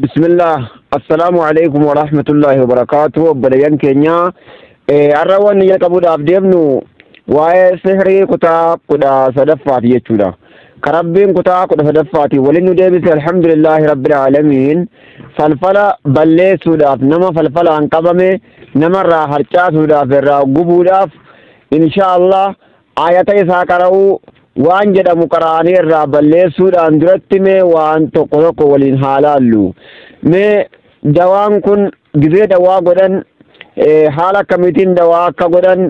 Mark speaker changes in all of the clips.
Speaker 1: Bismillah, assalaamu alaikum wa rahmatullahi wa barakaatuh. Obboleeyyan keenya, har'a wanni jalqabuudhaaf deemnu waa'ee sihrii kutaa 13ffaati jechuudha. Ka Rabbiin kutaa 13ffaati waliin nu deebise, alhamdulillahi rabbil aalamiin. Falfala balleessuudhaaf, nama falfalaan qabame namarraa harcaasuudhaaf, irraa gubuudhaaf, insha Allah ayata isaa qara'uu waan jedhamu qara'anii irraa balleessuudhaan duratti mee waan tokko tokko waliin haa laallu. Mee dawaan kun gizee dawaa godhan haala akkamiitiin dawaa akka godhan,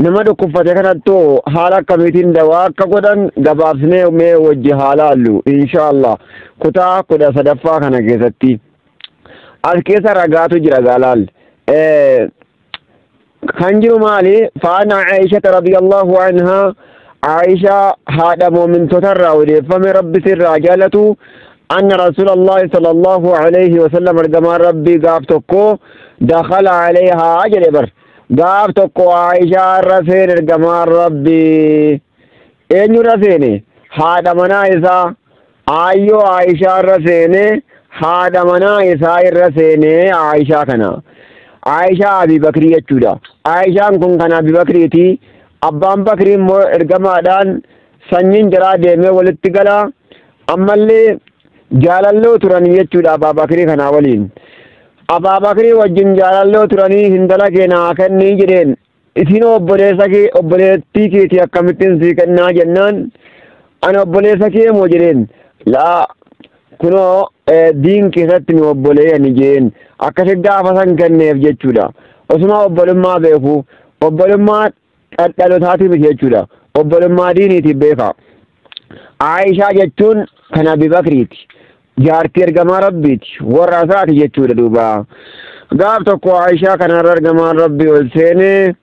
Speaker 1: nama dhukkubfate kanattuu haala akkamiitiin dawaa akka godhan gabaabsinee mee wajji haa laallu, insha Allah, kutaa 13ffaa kana keessatti. As keessa ragaatu jira gaalaal. Kan jiru maali? Faana Aishata radiyallahu anhaa, Aishaa haadha mu'mintootarraa odeeffame, Rabbi sirraa jaalatu, anna Rasuulallahi sallallahu alayhi wasallam, ergamaan Rabbii gaaf tokko dakhala alayhaa jedhe bar. Gaaf tokko Aishaa irra seene ergamaan Rabbii. Eenyurra seene? Haadha manaa isaa aayyoo Aishaa irra seene, haadha manaa isaa irra seene Aishaa kana. Aishaa Abi Bakrii jechuudha. Aishaan kun kan Abi Bakriiti. Abbaan Bakrii immoo ergamaadhaan sanyiin jaraa deemee walitti gala. Ammallee jaalalloo turan jechuudha Abbaa Bakrii kanaa waliin. Abbaa Bakrii wajjin jaalalloo turanii hintala kee naa kennii jedheen. Isin obboleessa kee, obboleettii keetii akkamittiin sii kennaa jennaan, ani obboleessa kee moo jedheen. Laa, kunoo diin keessatti nu obboleeyyan jeen, akkasi gaafa san kenneef jechuudha. Osuma obbolummaa beeku, obbolummaa dhadhalotaati miti jechuudha. Obbolummaa diiniitiif beeka. Aishaa jechuun kan Abi Bakriiti. Jaartii ergamaa Rabbiiti. Warra isaati jechuudha duuba. Gaaf tokko Aishaa kanarra ergamaan Rabbii ol seenee,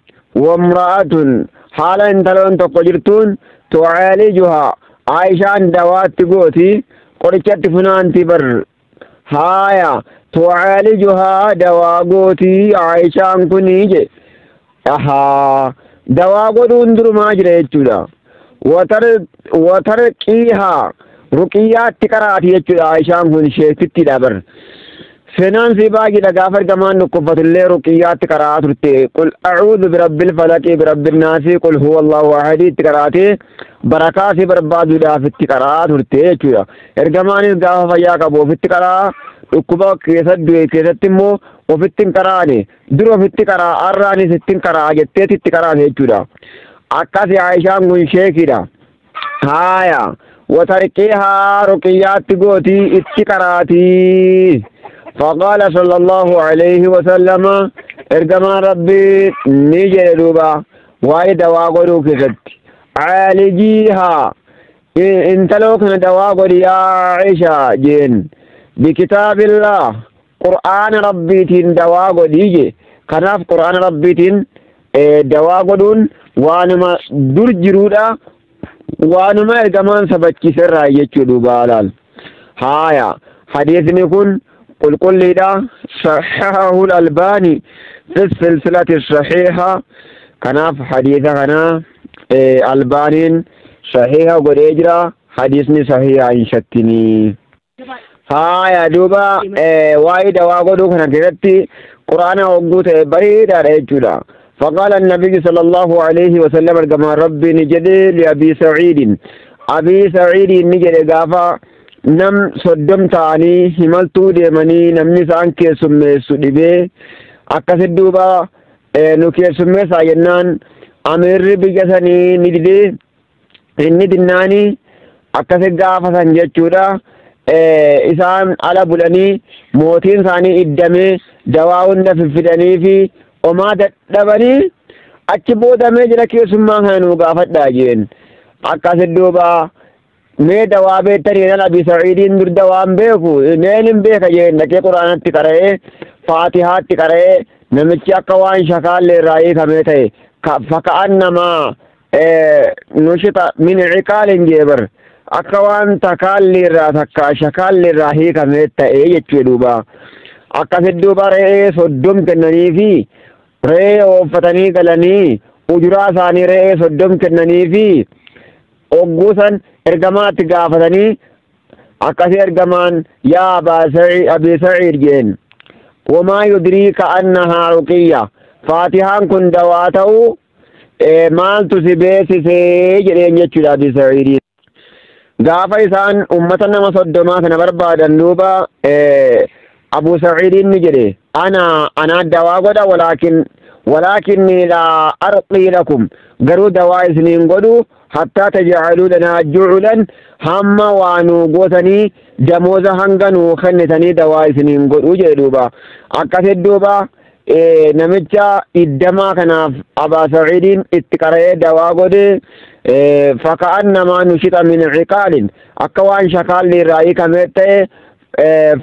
Speaker 1: wamra'atun, haala intaloon tokko jirtuun, tucaalijuhaa, Aishaan dawaatti gooti, qorichatti funaanti bar. Haaya, tucaalijuhaa, dawaa gooti Aishaan kunii je. Ahaa, dawaa godhuun durumaa jira jechuudha. Watarqiihaa, ruqiyyaatti qaraati jechuudha. Aishaan kun sheektittiidha bar. Seenaan si baay'eedha. Gaafa ergamaan dhukkubfatullee ruqiyyaatti qaraa turte. Qul a'uudhu birabbil falaqii, birabbin naasii, qul huwa allahu ahadii itti qaraatee barakaa si barbaaduudhaaf itti qaraa turte jechuudha. Ergamaanis gaafa fayyaa qabu ofitti qaraa, dhukkuba keessatti du'e keessatti immoo ofitti hin qaraane. Dur ofitti qaraa, har'aanis ittiin qaraa jetteeti itti qaraate jechuudha. Akkasi Aishaan kun sheekidha. Haaya, watarqiihaa, ruqiyyaatti gootii itti qaraatii. فقال صلى الله عليه وسلم، ergamaan Rabbii ni jedhe duuba waa'ee dawaa godhuu keessatti, caalijiihaa, intaloo kana dawaa godhi yaa Aishaa jeen, bikitaabillah, qur'aana Rabbiitiin dawaa godhii je. Kanaaf qur'aana Rabbiitiin dawaa godhuun waanuma dur jiruudha, waanuma ergamaan sabachiiserraa jechuu duuba laal. Haaya, hadiisni kun qulqulliidha. Sahahahu al-Albaani fi silsilati sahiha. Kanaaf hadiisa kana Albaaniin sahiha godhee jira. Hadiisni sahiha hin shakkinii. Haaya, duuba waa'ee dawaa godhuu kana keessatti quraana hogguu ta'e bareedaadha jechuudha. فقال النبي صلى الله عليه وسلم، كما ربي نجد لأبي سعيد، أبي سعيد نجد، غافا nam 30 ta'anii himaltuu deemanii namni isaan keessummeessu dhibee, akkasi duuba nu keessummeessaa jennaan amiirri biyya sanii ni didee. Inni dinnaanii akkasi gaafa san jechuudha isaan ala bulanii, mootiin isaanii iddamee dawaa hunda fiffidanii fi omaa dadhabanii, achi boodamee jira keessummaa kana nuu gaafadhaa jeen. Akkasi duuba mee dawaa beektanii jedhan. Abi Sa'iidiin dur dawaan beeku neen hin beeka jeen. Dhaqee quraanatti qara'ee, faatihaatti qara'ee, namichi akka waan shakaallee irraa hiikamee ta'e, faka'annamaa nushita min ciqaalin jee bar, akka waan takaalli irraa takka shakaalli irraa hiikamee ta'e jechuu duuba. Akkasi duuba re'ee 30 kennanii fi re'ee ooffatanii galanii, ujuraa isaanii re'ee 30 kennanii fi ogguusan ergamaatti gaafatanii. Akkasii ergamaan yaa Abii Saciid jeen, wamaa yudriika annahaa ruqiyya, faatihaan kun dawaa ta'uu maaltu si beeksisee jedheen jechuudha Abii Saciidii. Gaafa isaan ummata nama 30 kana barbaadan duuba Abu Saciidiin ni jedhe, ana dawaa godha, walaakinni laa arqii lakum, garuu dawaa isiniin godhu hattaa tajcaluu lanaa juculan, hamma waa nuu gootanii damooza hanga nuu kennitanii dawaa isiniin godhu jedhe duuba. Akkasit duuba namicha iddamaa kanaaf Abaa Saciidiin itti qara'ee dawaa godhe. Faka'annamaa nushixa min ciqaalin, akka waan shakaalli irraa hiikamee ta'e.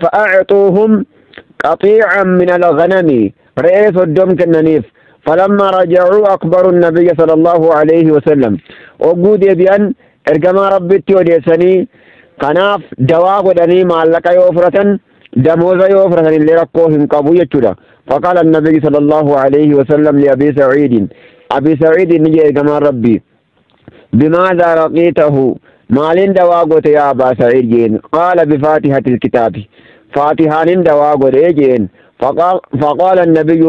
Speaker 1: Fa'acuuhum qaxiican min alghanami, re'ee 30 kennaniif. Falammaa rajacuu akbaru nabiyya sallallahu alayhi wasallam, ogguu deebi'an ergamaa rabbitti odeessanii. Kanaaf dawaa godhanii maallaqa yoo fudhatan, damooza yoo fudhatan illee rakkoo hin qabu jechuudha. فقال النبي صلى الله عليه وسلم لأبي سعيد، أبي سعيد نجي ergamaan rabbii، بماذا رقيته؟ مالين دوا قوت يا أبا سعيد جين؟ قال بفاتحة الكتاب، فاتحان دوا قوت جين. فقال النبي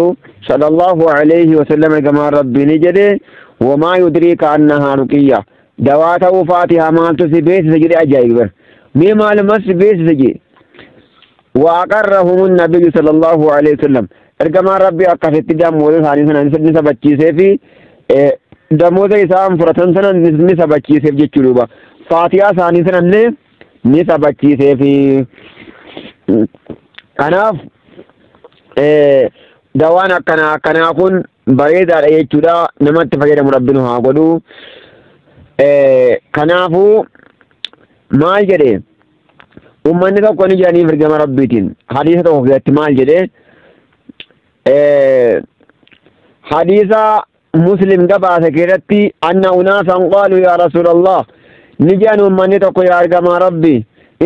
Speaker 1: صلى الله عليه وسلم كما ربي نجده، وما يدريك أنها رقية، دواته فاتحة ما تسبيس سجد. أجايب مي مال مس بيس سجد. وأقرهم النبي صلى الله عليه وسلم، ergamaan rabbii akkasitti dammoota isaanii sana ni sabachiisee fi dammoota isaan fudhatan sana ni sabachiiseef jechuudha. Faatihaa isaanii sanallee ni sabachiiseef. Kanaaf dawaan akkanaa akkanaa kun bareedaadha jechuudha. Namatti fayyadamu rabbi nu haa godhu. Kanaafuu maal jedhe ummanni tokko ni jedhaniif ergama rabbiitiin hadiisa tokko keessatti maal jedhe? Hadiisa Muslim gabaase keessatti, anna unaasan qaaluu yaa rasuulallah, ni jedhan ummanni tokko, yaa ergamaa rabbi,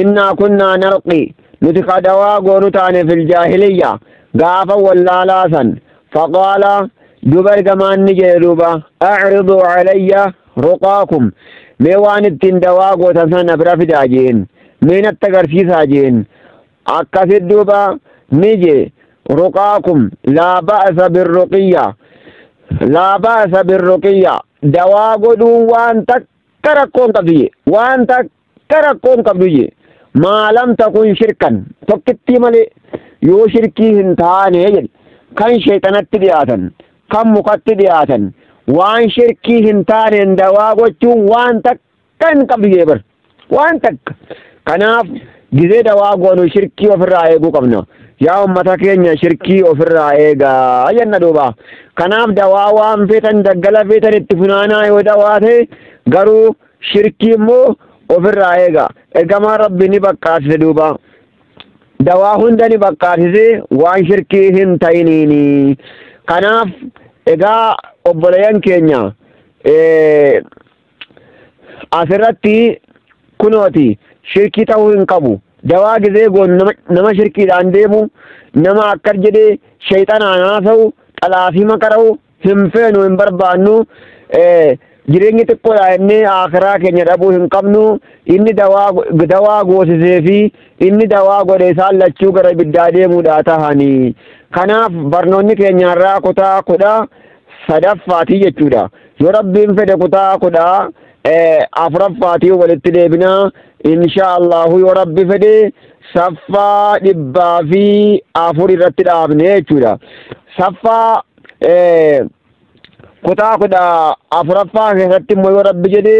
Speaker 1: innaa kunnaa narqi, nuti ka dawaa goonu taane fil jaahiliyya, gaafa wallaalaasan. Faqaala, duba ergamaan ni jedhe duuba, acridu calayya ruqaakum, mee waan ittiin dawaa gootan sana bira fidaa jeen, mee natti agarsiisaa jeen. Akkasit duuba ni je, ruqaakum laa ba'sa birruqiyya, laa ba'sa birruqiyya, dawaa godhuun waan takka rakkoon qabdu je, waan takka rakkoon qabdu je, maa lam takun shirkan, tokkittii malee yoo shirkii hin taane jedhe. Kan sheexanatti dhiyaatan, kan mukatti dhiyaatan, waan shirkii hin taaneen dawaa gochuun waan takka hin qabdu jee bar, waan takka. Kanaaf gizee dawaa goonu shirkii ofirraa eeguu qabna. Yaa ummata keenya, shirkii ofirraa eegaa jenna duuba. Kanaaf dawaa waan feetan, daggala feetan itti funaanaa yoo dawaa ta'e, garuu shirkii immoo ofirraa eega. Ergamaan rabbi ni baqqaasise duuba, dawaa hunda ni baqqaasise waan shirkii hin ta'iniini. Kanaaf egaa obboleeyyan keenya, asirratti kunooti shirkii ta'uu hin qabu. Dawaa gizee goonu nama shirkiidhaan deemu, nama akkas jedhee sheexanaan haasa'u, xalaafii maqara'u hin feenu, hin barbaannu. Jireenyi xiqqoodha jennee akiraa keenya dhabuu hin qabnu. Inni dawaa goosisee fi inni dawaa godhe isaan lachuu gara ibiddaa deemuudha tahanii. Kanaaf barnoonni keenya irraa kutaa 13ffaatii jechuudha. Yoo rabbiin fedhe kutaa 14ffaatii walitti deebinaa insha Allahu. Yoo rabbi fedhe saffaa 104 irratti dhaabne jechuudha. Saffaa kutaa 14ffaa keessatti immoo yoo rabbi jedhe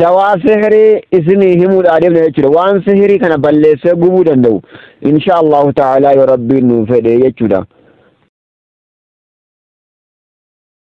Speaker 1: dawaa sihirii isinii himuudha adeemna jechuudha. Waan sihirii kana balleessee gubuu danda'u insha Allahu ta'ala, yoo rabbiin nu fedhe jechuudha.